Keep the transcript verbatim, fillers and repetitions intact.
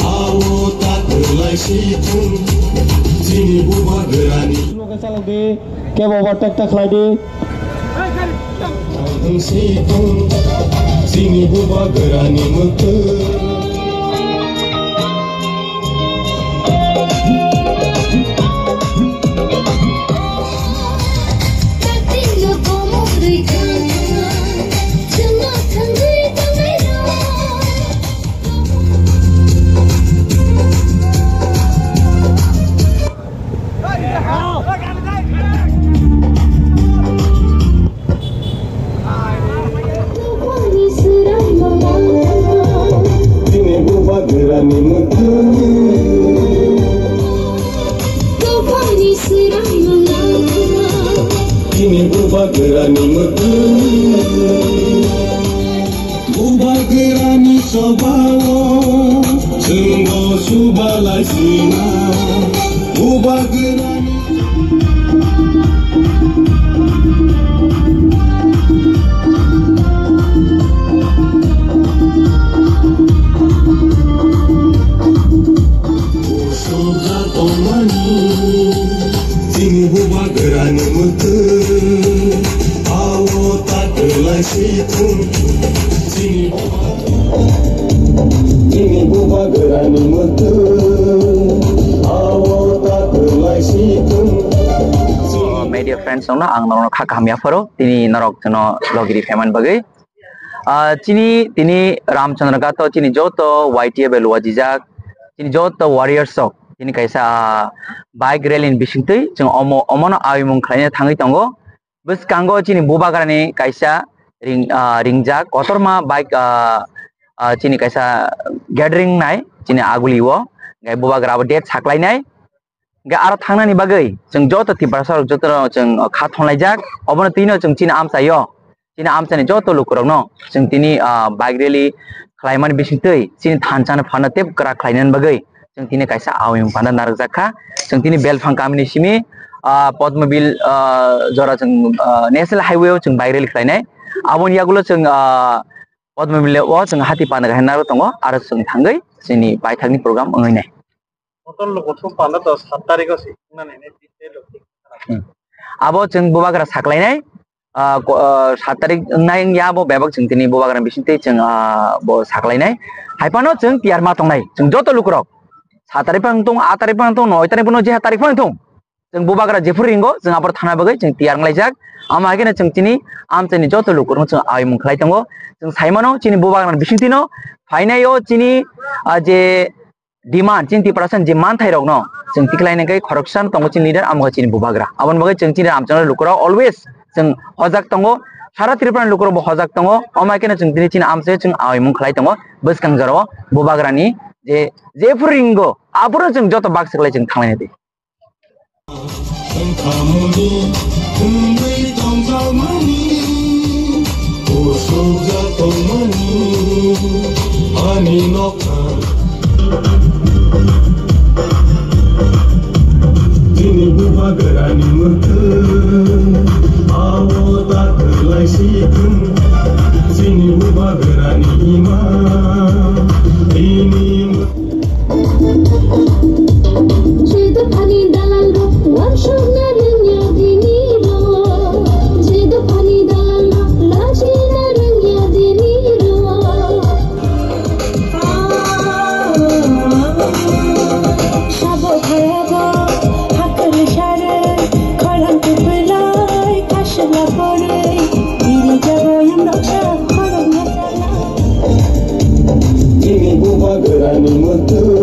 Awo ta kwlai si thung, chini bubagrani. Kebo overtake ta khlai di. Ang si thung, chini bubagrani mwkhwtwng. Chini bubagrani mwkhwtwng. Chini bubagrani mwkhwtwng. Bubagrani sobao chwngno subalai sina. Bubagrani Usuk ja tongmani, chini bubagrani mwkhwtwng, awo ta kwlai si thung, chini buba-, chini bubagrani mwkhwtwng, awo ta kwlai si thung. Media friends rokno ang norokno kha kaham yapharo, tini norok chwngno logi ri phaimani bagwi. Ah, chini, tini Ramchandra Ghat o chini joto Y T F bai luajijak, chini joto warriors rok, chini kaisa, ah, bike rally ni bisingtwi chwng omo, omono abimung khlaina thangwi tongo. Bwskango chini bubagrani kaisa ring-, ah, ringjak kotorma bike, ah, ah, chini kaisa gathering nai chini aguli o, hwnkhe bubagra abo date saklainai. Hwnkhe aro thangnani bagwi chwng joto Tiprasa rok joto no chwng kha thonlaijak, obono twino chwng chini amchaio, chini amchaini joto lukurokno chwng tini, ah, bike rally khlaimani bisingtwi chini thansa no phano tei kwrak khlainani bagwi chwng tini kaisa abimung panda narwkjak kha. Chwng tini Belphang kamini simi, ah, Padmabil, ah, jora chwng, ah, National Highway o chwng bike rally khlainai. Aboni yagulo chwng, ah, Padmabil o chwng hati panda khe narwk tongo, aro chwng thangwi chini paithakni program wngwi nai. Motor lukuthum panda to sat tarikh o se wngna nini tei lok. Hmm. Abo chwng bubagra saklainai, ah, ko-, ah, sat tarikh wngnai wngya abo bebak chwng tini bubagra bisingtwi chwng, ah, bo saklainai. Hai phano chwng tiyar ma tongnai, chwng joto lukurok. Sat tarikh phano tong, aat tarikh phano tong, noi tarikh phano, je tarikh phano tong. Chwng bubagra jephuru ringo, chwng aphuru thana bagwi chwng tiyar wnglaijak. Amo hai kheno chwng chini amchaini joto lukurokno chwng abimung khlai tongo. Chwng sai mano, chini bubagrani bisingtwino phainai o chini, ah, je demand, chini Tiprasa ni je manthairokno chwng tikhlaina khe khoroksa tongo chini leader, amo khe chini bubagra. Aboni bagwi chwng chini Ramchandra lukurok always chwng hojak tongo, sara Tripura ni lukurokbo hojak tongo. Omo hai kheno chwng tini chini amchaio chwng abimung khlai tongo, bwskang jorao bubagrani je, jephuru ringo, aphuru chwng joto baksa khlai chwng thanglaina di. Wngkhamuni wngwi tongjakmani, usuk jak tongmani ani nokha. Chini bubagrani mwkhwtwng, awo ta kwlai si thung. Chini bubagrani ima, ini Jedu pani dalal rok, wansuk na rwngya dini rok. Jedu pani dalal rok, lachi na rwngya dini rok. Sabo khayabo, hakal sare, khorang kupulai, kasla porei, diri jabo yang noksa, khorang yasala. Chini bubagrani mwkhwtwng.